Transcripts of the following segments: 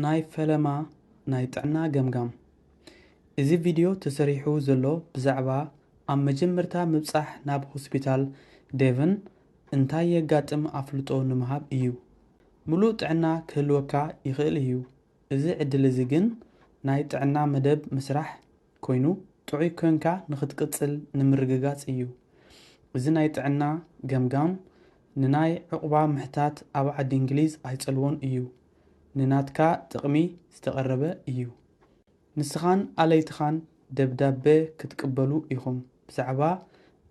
ናይ ፈለማ ናይ ጥዕና ገምጋም። እዚ ቪድዮ ተሰሪሑ ዘሎ ብዛዕባ ኣብ መጀመርታ ምብጻሕ ናብ ሆስፒታል ዴቨን እንታይ የጋጥም ኣፍልጦ ንምሃብ እዩ። ምሉእ ጥዕና ክህልወካ ይኽእል እዩ። እዚ ዕድል እዚ ግን ናይ ጥዕና መደብ ምስራሕ ኮይኑ፣ ጥዑይ ኮንካ ንኽትቅጽል ንምርግጋጽ እዩ። እዚ ናይ ጥዕና ገምጋም ንናይ ዕቑባ ምሕታት ኣብ ዓዲ እንግሊዝ ኣይጸልዎን እዩ። ንናትካ ጥቕሚ ዝተቐረበ እዩ። ንስኻን ኣለይትኻን ደብዳበ ክትቅበሉ ኢኹም ብዛዕባ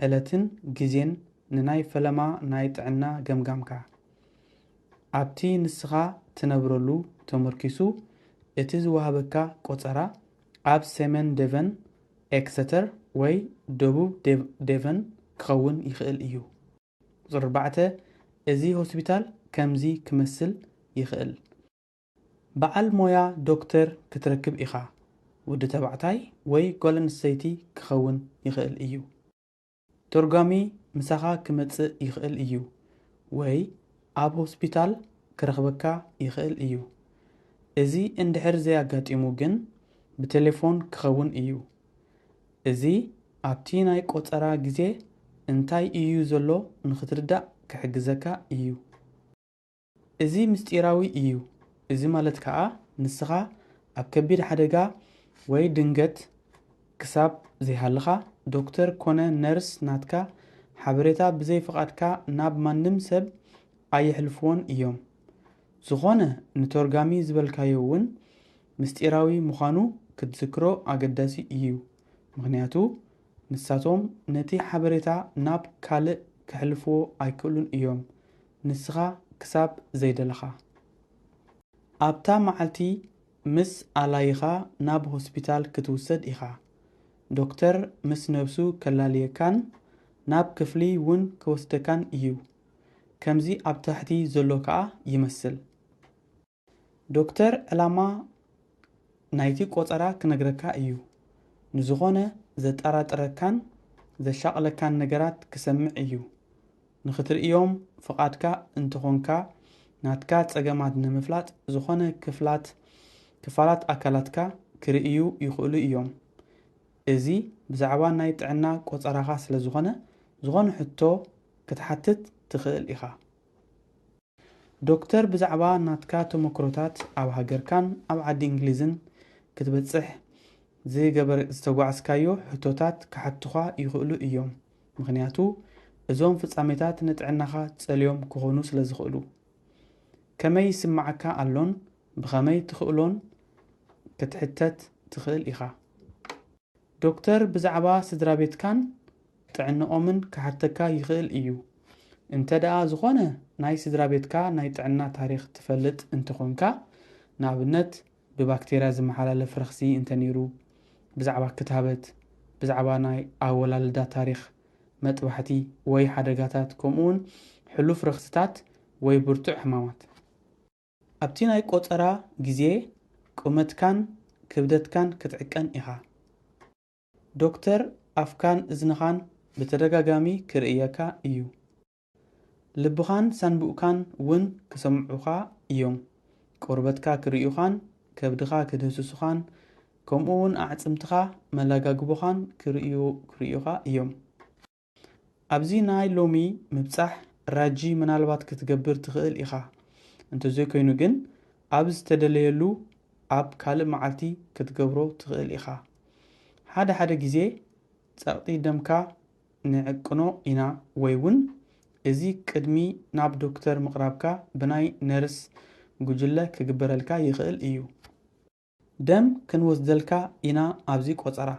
ዕለትን ግዜን ንናይ ፈለማ ናይ ጥዕና ገምጋምካ። ኣብቲ ንስኻ ትነብረሉ ተመርኪሱ እቲ ዝወሃበካ ቆጸራ ኣብ ሰሜን ደቨን፣ ኤክሰተር ወይ ደቡብ ደቭ-፣ ደቨን ክኸውን ይኽእል እዩ። ቁጽሪ ኣርባዕተ፣ እዚ ሆስፒታል ከምዚ ክመስል ይኽእል። በዓል ሞያ ዶክተር ክትረክብ ኢኻ። ወዲ ተባዕታይ ወይ ጓል ኣንስተይቲ ክኸውን ይኽእል እዩ። ተርጓሚ ምሳኻ ክመጽእ ይኽእል እዩ ወይ ኣብ ሆስፒታል ክረኽበካ ይኽእል እዩ። እዚ እንድሕር ዘያጋጢሙ ግን ብቴሌፎን ክኸውን እዩ። እዚ ኣብቲ ናይ ቆጸራ ግዜ እንታይ እዩ ዘሎ ንኽትርዳእ ክሕግዘካ እዩ። እዚ ምስጢራዊ እዩ። እዚ ማለት ከኣ ንስኻ ኣብ ከቢድ ሓደጋ ወይ ድንገት ክሳብ ዘይሃለኻ ዶክተር ኮነ ነርስ ናትካ ሓበሬታ ብዘይ ፍቓድካ ናብ ማንም ሰብ ኣየሕልፍዎን እዮም። ዝኾነ ንተርጓሚ ዝበልካዮ እውን ምስጢራዊ ምዃኑ ክትዝክሮ ኣገዳሲ እዩ። ምኽንያቱ ንሳቶም ነቲ ሓበሬታ ናብ ካልእ ከሕልፍዎ ኣይክእሉን እዮም፣ ንስኻ ክሳብ ዘይደለኻ። ኣብታ መዓልቲ ምስ ኣላይኻ ናብ ሆስፒታል ክትውሰድ ኢኻ። ዶክተር ምስ ነብሱ ከላልየካን ናብ ክፍሊ እውን ክወስደካን እዩ። ከምዚ ኣብ ታሕቲ ዘሎ ከኣ ይመስል። ዶክተር ዕላማ ናይቲ ቆጸራ ክነግረካ እዩ። ንዝኾነ ዘጠራጥረካን ዘሻቕለካን ነገራት ክሰምዕ እዩ። ንኽትርእዮም ፍቓድካ እንተኾንካ፣ ናትካ ጸገማት ንምፍላጥ ዝኾነ ክፍላት፣ ክፋላት ኣካላትካ ክርእዩ ይኽእሉ እዮም። እዚ ብዛዕባ ናይ ጥዕና ቆጸራኻ ስለ ዝኾነ፣ ዝኾነ ሕቶ ክትሓትት ትኽእል ኢኻ። ዶክተር ብዛዕባ ናትካ ተመክሮታት ኣብ ሃገርካን ኣብ ዓዲ እንግሊዝን ክትበጽሕ ዝገበር-፣ ዝተጓዕዝካዮ ሕቶታት ክሓቱኻ ይኽእሉ እዮም፣ ምኽንያቱ እዞም ፍጻሜታት ንጥዕናኻ ጸልዮም ክኾኑ ስለ ዝኽእሉ። ከመይ ይስምዓካ ኣሎን ብኸመይ ትኽእሎን ክትሕተት ትኽእል ኢኻ። ዶክተር ብዛዕባ ስድራ ቤትካን ጥዕንኦምን ክሓተካ ይኽእል እዩ። እንተ ደኣ ዝኾነ ናይ ስድራ ቤትካ ናይ ጥዕና ታሪኽ ትፈልጥ እንተኾንካ፣ ንኣብነት ብባክቴርያ ዝመሓላለፍ ረኽሲ እንተነይሩ፣ ብዛዕባ ክታበት፣ ብዛዕባ ናይ ኣወላልዳ ታሪኽ፣ መጥባሕቲ ወይ ሓደጋታት፣ ከምኡውን ሕሉፍ ረኽስታት ወይ ብርቱዕ ሕማማት። ኣብቲ ናይ ቆጸራ ግዜ ቁመትካን ክብደትካን ክትዕቀን ኢኻ። ዶክተር ኣፍካን እዝንኻን ብተደጋጋሚ ክርእየካ እዩ። ልብኻን ሳንቡእካን እውን ክሰምዑኻ እዮም። ቆርበትካ ክርእዩኻን ከብድኻ ክድህስሱኻን ከምኡ እውን ኣዕጽምትኻ መለጋግቦኻን ክርእዩ-፣ ክርእዩኻ እዮም። ኣብዚ ናይ ሎሚ ምብጻሕ ራጂ ምናልባት ክትገብር ትኽእል ኢኻ። እንተዘይኮይኑ ግን ኣብ ዝተደለየሉ ኣብ ካልእ መዓልቲ ክትገብሮ ትኽእል ኢኻ። ሓደ ሓደ ግዜ ጸቕጢ ደምካ ንዕቅኖ ኢና ወይ እውን እዚ ቅድሚ ናብ ዶክተር ምቕራብካ ብናይ ነርስ ጉጅለ ክግበረልካ ይኽእል እዩ። ደም ክንወስደልካ ኢና ኣብዚ ቆጸራ።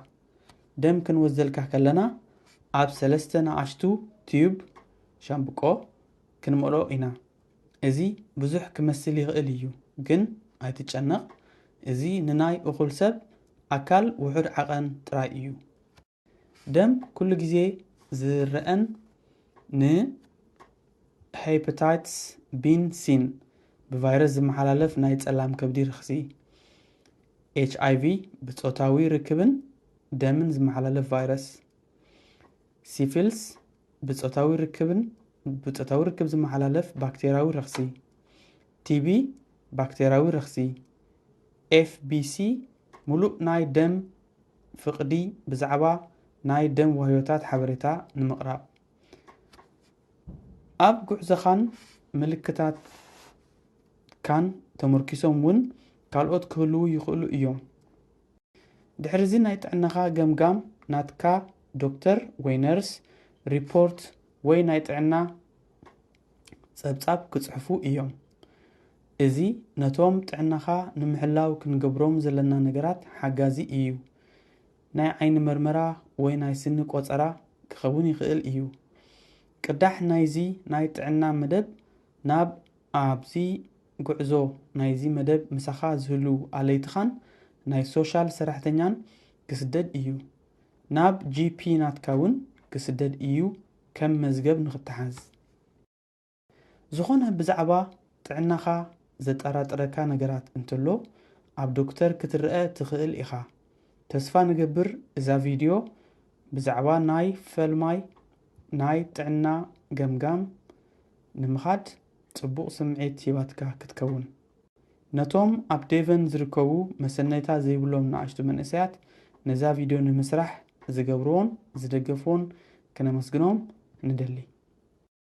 ደም ክንወስደልካ ከለና ኣብ ሰለስተ ንኣሽቱ ቲዩብ፣ ሻምብቆ፣ ክንመልኦ ኢና። እዚ ብዙሕ ክመስል ይኽእል እዩ፣ ግን ኣይትጨነቕ። እዚ ንናይ እኹል ሰብ ኣካል ውሑድ ዓቐን ጥራይ እዩ። ደም ኩሉ ግዜ ዝረኣን ን ሄፓታይትስ ቢን ሲን ብቫይረስ ዝመሓላለፍ ናይ ጸላም ከብዲ ረኽሲ፣ ኤች ኣይ ቪ ብጾታዊ ርክብን ደምን ዝመሓላለፍ ቫይረስ፣ ሲፊልስ ብጾታዊ ርክብን ብጾታዊ ርክብ ዝመሓላለፍ ባክቴርያዊ ረኽሲ፣ ቲ ቢ ባክቴርያዊ ረኽሲ፣ ኤፍ ቢ ሲ፣ ምሉእ ናይ ደም ፍቕዲ ብዛዕባ ናይ ደም ዋህዮታት ሓበሬታ ንምቕራብ። ኣብ ጉዕዞኻን ምልክታትካን ተመርኪሶም እውን ካልኦት ክህልዉ ይኽእሉ እዮም። ድሕሪዚ ናይ ጥዕናኻ ገምጋም ናትካ ዶክተር ወይ ነርስ ሪፖርት ወይ ናይ ጥዕና ጸብጻብ ክጽሕፉ እዮም። እዚ ነቶም ጥዕናኻ ንምሕላው ክንገብሮም ዘለና ነገራት ሓጋዚ እዩ። ናይ ዓይኒ መርመራ ወይ ናይ ስኒ ቆጸራ ክኸውን ይኽእል እዩ። ቅዳሕ ናይዚ ናይ ጥዕና መደብ ናብ ኣብዚ ጉዕዞ ናይዚ መደብ ምሳኻ ዝህሉ ኣለይትኻን ናይ ሶሻል ሰራሕተኛን ክስደድ እዩ። ናብ ጂ ፒ ናትካ እውን ክስደድ እዩ ከም መዝገብ ንኽትሓዝ። ዝኾነ ብዛዕባ ጥዕናኻ ዘጠራጥረካ ነገራት እንተሎ ኣብ ዶክተር ክትረአ ትኽእል ኢኻ። ተስፋ ንገብር እዛ ቪድዮ ብዛዕባ ናይ ፈልማይ ናይ ጥዕና ገምጋም ንምኻድ ጽቡቕ ስምዒት ሂባትካ ክትከውን። ነቶም ኣብ ዴቨን ዝርከቡ መሰነይታ ዘይብሎም ንኣሽቱ መንእሰያት ነዛ ቪድዮ ንምስራሕ ዝገብርዎን ዝደገፍዎን ክነመስግኖም ንደሊ።